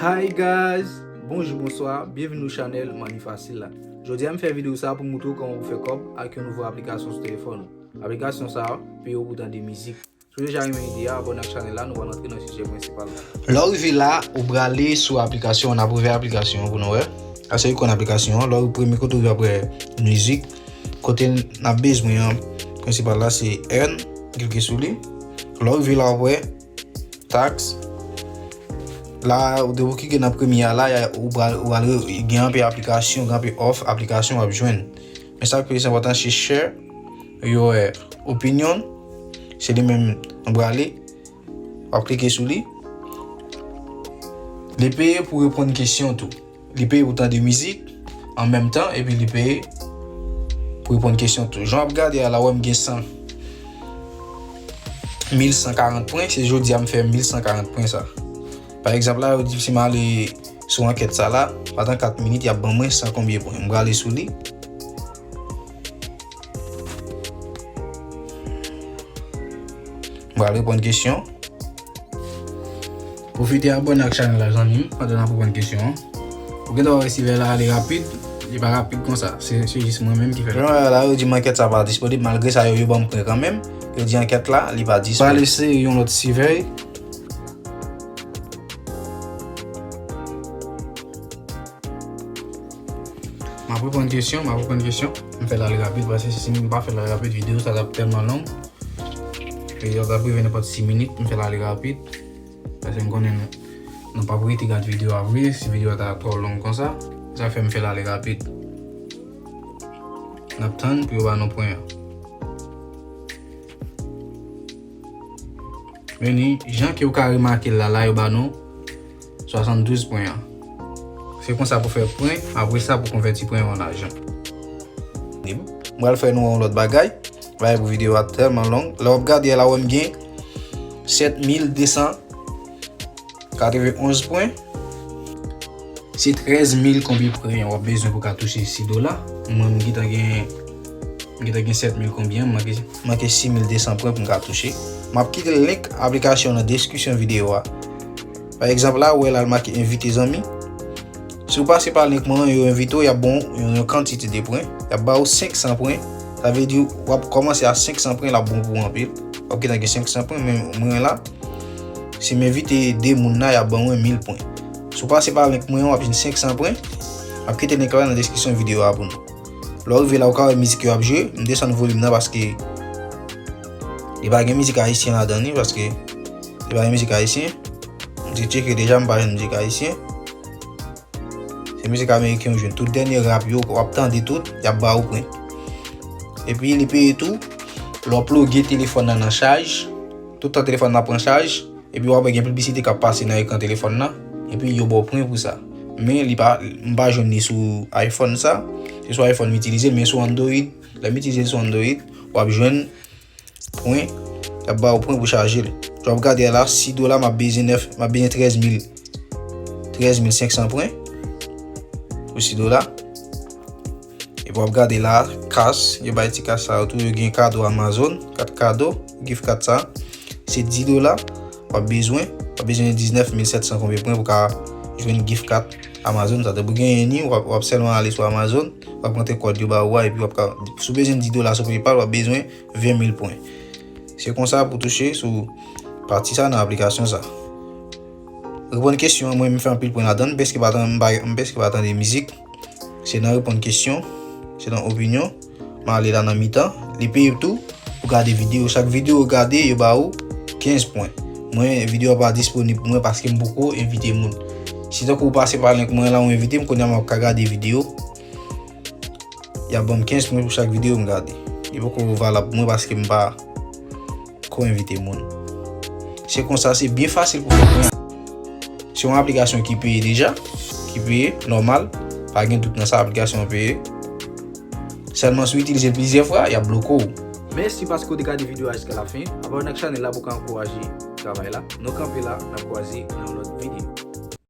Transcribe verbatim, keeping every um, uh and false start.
Hi guys, bonjou, bonswa, byenvini sou chanèl Money Facile la. Jodi a m fè videyo sa pou moutre w kòman pou fè kòb ak yon nouvo aplikasyon sou telefòn ou. Aplikasyon sa a peye w pou tande mizik. Si w deja renmen ide a, abòne ak chanèl la, nou pral antre nan sijè prensipal la. Lè w rive la, ou prale sou aplikasyon an, n ap ouvè aplikasyon an pou nou wè. Ase ou konn aplikasyon an, lè w premye kote ou ap wè mizik, kote n ap bezwen an, prensipal la se Earn, klike sou li. Lè w rive la, w ap wè Tax. La, depi w klike nan premye a la, ou pral, ou pral gen anpil aplikasyon, gen anpil òf aplikasyon w ap jwenn. Men sa k pi enpòtan se Share Your Opinion. Se li menm nou prale. W ap klike sou li. Li peye pou reponn kesyon tou. Li peye pou tande mizik an menm tan, epi li peye pou reponn kesyon tou. Jan w ap gade a la, w wè m gen san, mil san karant pwen, se jodi a m fè mil san karant pwen sa. Pa egzanp la, yo di si m ale sou ankèt sa la, pandan kat minit, y ap ban mwen san konbyen pwen. M prale sou li. M pral reponn kesyon. Pwofite abòne ak chanèl la, zanmi m, pandan n ap reponn kesyon an. Ou gentan wè resivè la ale rapid, li pa rapid konsa, se, se jis mwen menm ki fè l. Jan w wè la, yo di m ankèt sa pa disponib, malgre sa yo, yo ban m pwen kanmenm. Yo di ankèt la, li pa disponib. Pral eseye yon lòt sivèy. M ap reponn kesyon, m ap reponn kesyon. M fè l ale rapid, paske si m pa fè l ale rapid, videyo sa t ap tèlman long. Videyo t ap rive nenpòt sis minit, m fè l ale rapid. Paske m konnen nou, nou p ap rete gade videyo a vre, si videyo a ta twò long konsa. Sa fè m fè l ale rapid. N ap tann pou yo ba nou pwen an. Men ni, jan ke w ka remake l la, la yo ba nou swasanndouz pwen an. Se konsa pou fè pwen, apre sa pou konvèti pwen an an lajan. M pral fè nou yon lòt bagay. Bagay pou videyo a tèlman long. Lè w ap gade a la, w wè m gen sèt mil de san katrevenonz pwen. Se trèz mil konbyen pwen w ap bezwen pou ka touche sis dola. Mwen, m gentan gen, m gentan gen sèt mil konbyen, m manke, manke sis mil de san pwen pou m ka touche. M ap kite link aplikasyon nan deskripsyon videyo a. Pa egzanp la, ou wè la, l make envite zanmi. Si w pase pa link mwen an, yo envite w, y ap ba w yon, yon kantite de pwen. Y ap ba w senk san pwen. Sa vle di, w ap kòmanse a senk san pwen, l ap bon pou w anpil. W ap gentan gen senk san pwen, men mwen la, si m envite de moun la, y ap ban mwen mil pwen. Si w pase pa link mwen an, w ap jwenn senk san pwen. M ap kite link la nan deskripsyon videyo a pou nou. Lè w rive la, ou ka wè mizik yo ap jwe. M desann volim nan paske li pa gen mizik ayisyen ladan li, paske li pa gen mizik ayisyen. M te tcheke deja, m pa jwenn mizik ayisyen. Se mizik ameriken ou jwenn. Tout dènye rap yo, w ap tande tout, y ap ba ou pwen. Epi li peye tou, lè w ploge telefòn nan nan chaj, tout tan telefòn nan pran chaj, epi w ap wè gen piblisite k ap pase nan ekran telefòn nan, epi yo ba w pwen pou sa. Men li pa, m pa jwenn li sou iPhone sa, se sou iPhone m itilize l, men sou Android, lè m itilize l sou Android, w ap jwenn pwen, y ap ba w pwen pou chaje l. Jan w ap gade a la, sis dola, m ap bezwen nèf, m ap bezwen trèz mil, trèz mil senk san pwen pou sis dola. Epi w ap gade la, kas, yo bay ti kas sa yo tou, yo gen kado Amazon, kat kado, gift card sa, se dis dola, w ap bezwen, w ap bezwen diznèf mil sèt san konbyen pwen pou ka jwenn gift card Amazon sa. Depi w genyen li, w ap, w ap sèlman ale sou Amazon, w ap rantre kòd yo ba ou a, epi w ap ka, si w bezwen dis dola sou PayPal, w ap bezwen ven mil pwen. Se konsa pou touche sou pati sa nan aplikasyon sa. Reponn kesyon an, mwen, m fè anpil pwen ladan l, m prèske pa tan-, m pa, m prèske pa tande mizik. Se nan reponn kesyon, se nan opinyon. M ale la nan mitan, li peye tou pou gade videyo. Chak videyo ou gade, yo ba ou kenz pwen. Mwen, videyo a pa disponib pou mwen paske m poko envite moun. Si tankou ou pase pa link mwen la, ou envite m, kounye a m ap ka gade videyo. Y ap ban m kenz pwen pou chak videyo m gade. Li poko valab pou mwen paske m pa ko envite moun. Se konsa, se byen fasil pou fè pwen an. Se yon aplikasyon ki peye deja, ki peye, nòmal. Pa gen dout nan sa, aplikasyon an peye. Sèlman si w itilize l plizyè fwa, y ap bloke w. Mèsi paske w te gade videyo a jiska lafen. Abòne ak chanèl la pou w ka ankouraje travay la. Nou kanpe la, n ap kwaze nan yon lòt videyo.